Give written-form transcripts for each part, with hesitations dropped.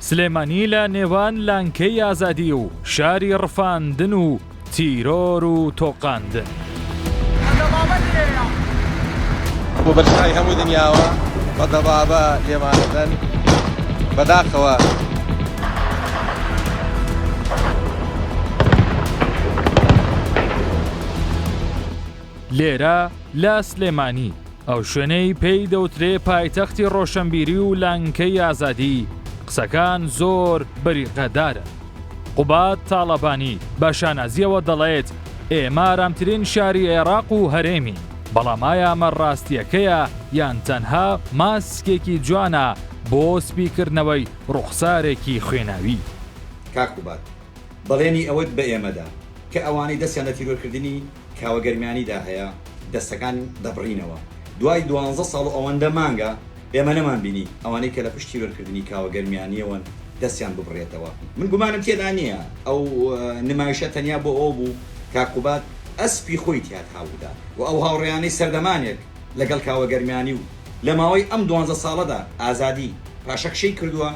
سلێمانی لە نێوان لانکەی ئازادی و شاری ڕفاندن و تیرۆر و تۆقاندن. بۆ بەرچاوی هەموو دنیاوە بە دەبابە لێمان دەدەن بەداخەوە. لێرە لە سلێمانی، ئەو شوێنەی پێی دەوترێ پایتەختی ڕۆشەنبیری و لانکەی ئازادی، قسەکان زۆر بریقەدارن. قوباد تاڵەبانی بە شانازییەوە دەڵێت، ئێمە ئارامترین شاری عێراق و هەرێمین، بەڵام ئایا ئەمە ڕاستییەکەیە یان تەنها ماسکێکی جوانە بۆ سپیکردنەوەی ڕوخسارێکی خوێناوی؟ کاک قوباد، بەڵێنی ئەوەت بە ئێمە دا کە ئەوانەی دەستیان لە تیرۆرکردنی کاوە گەرمیانیدا هەیە دەستەکان دەبڕینەوە، دوای دوانزە ساڵ و ئەوەندە مانگە ئێمە نەمانبینی ئەوانەی کە لە پشت تیرۆرکردنی کاوە گەرمیانییەوەن دەستیان ببڕێتەوە. من گومانم تێدا نییە ئەو نمایشە تەنیا بۆ ئەوە بوو کاک قوباد ئەسپی خۆی تیا تاو بدا و ئەو هاوڕێیانەی سەردەمانێک لەگەڵ کاوە گەرمیانی و لە ماوەی ئەم دوانزە ساڵەدا ئازادی پاشەکشەی کردووە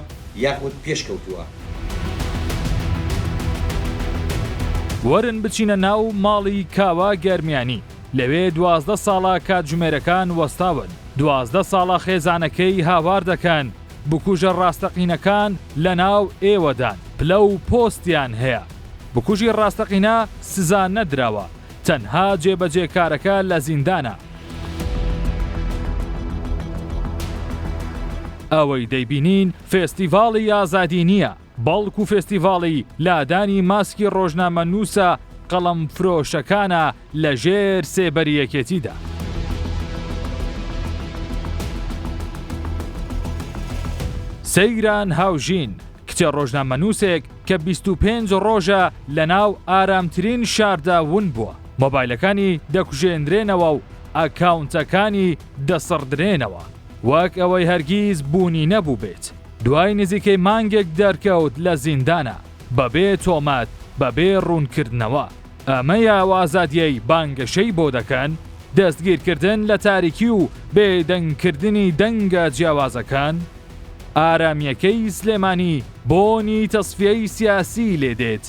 یاخود پێشکەوتووە. وەرن بچینە ناو ماڵی کاوە گەرمیانی، لەوێ 12 ساڵە کاتژمێرەکان وەستاون، 12 ساڵە خێزانەکەی هاوار دەکەن بکوژە ڕاستەقینەکان لەناو ئێوەدان، پلە و پۆستیان هەیە، بکوژی ڕاستەقینە سزا نەدراوە، تەنها جێبەجێکارەکە لە زیندانە. ئەوەی دەیبینین فێستیڤاڵی ئازادی نییە، بەڵکو فێستیڤاڵی لادانی ماسکی ڕۆژنامەنووسە قەڵەمفرۆشەکانە لە ژێر سێبەری یەکێتیدا. سەیران هاوژین، کچە ڕۆژنامەنووسێک کە 25 ڕۆژە لەناو ئارامترین شاردا ون بووە، مۆبایلەکانی دەکوژێنرێنەوە و ئەکاونتەکانی دەسڕدرێنەوە وەک ئەوەی هەرگیز بوونی نەبووبێت. دوای نزیکەی مانگێک دەرکەوت لە زیندانە بەبێ تۆمەت، بەبێ ڕوونکردنەوە. ئەمەیە ئەو ئازادییەی بانگەشەی بۆ دەکەن؟ دەستگیرکردن لە تاریکی و بێدەنگکردنی دەنگە جیاوازەکان؟ ئارامییەکەی سلێمانی بۆنی تەسفیەی سیاسیی لێ دێت.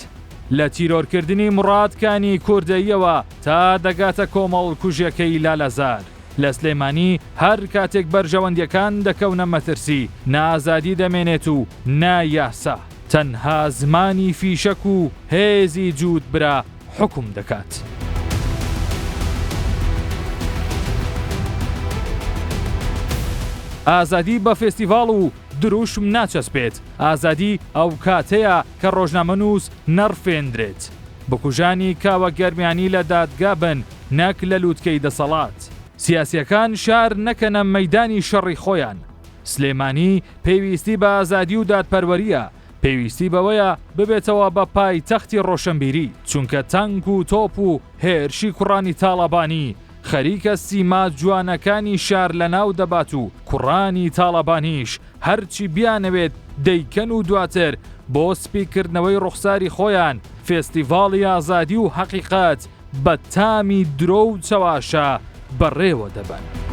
لە تیرۆرکردنی موڕاد کانی کوردەییەوە تا دەگاتە کۆمەڵکوژیەکەی لالەزار لە سلێمانی هەر کاتێک بەرژەوەندیەکان دەکەونە مەترسی نە ئازادی دەمێنێت و نە یاسا تەنها زمانی فیشەک و هێزی جووت برا حوکم دەکات. ئازادی بە فێستیڤاڵ و دروشم ناچەسپێت، ئازادی ئەو کاتەیە کە ڕۆژنامەنووس نەڕفێندرێت. بکوژانی کاوە گەرمیانی لە دادگا بن نەک لە لوتکەی دەسەڵات. سیاسیەکان شار نەکەنە مەیدانی شەڕی خۆیان. سلێمانی پێویستی بە ئازادی و دادپەروەریە، پێویستی بەوەیە ببێتەوە بە پایتەختی ڕۆشنبیری، چونکە تانک و تۆپ و هێرشی کوڕانی تاڵەبانی خەریکە سیما جوانەکانی شار لەناو دەبات و کوڕانی تاڵەبانیش هەرچی بیانەوێت دەیکەن و دواتر بۆ سپیکردنەوەی ڕوخساری خۆیان فێستیڤاڵی ئازادی و هەقیقەت بە تامی درۆ و چەواشە بەڕێوە دەبەن.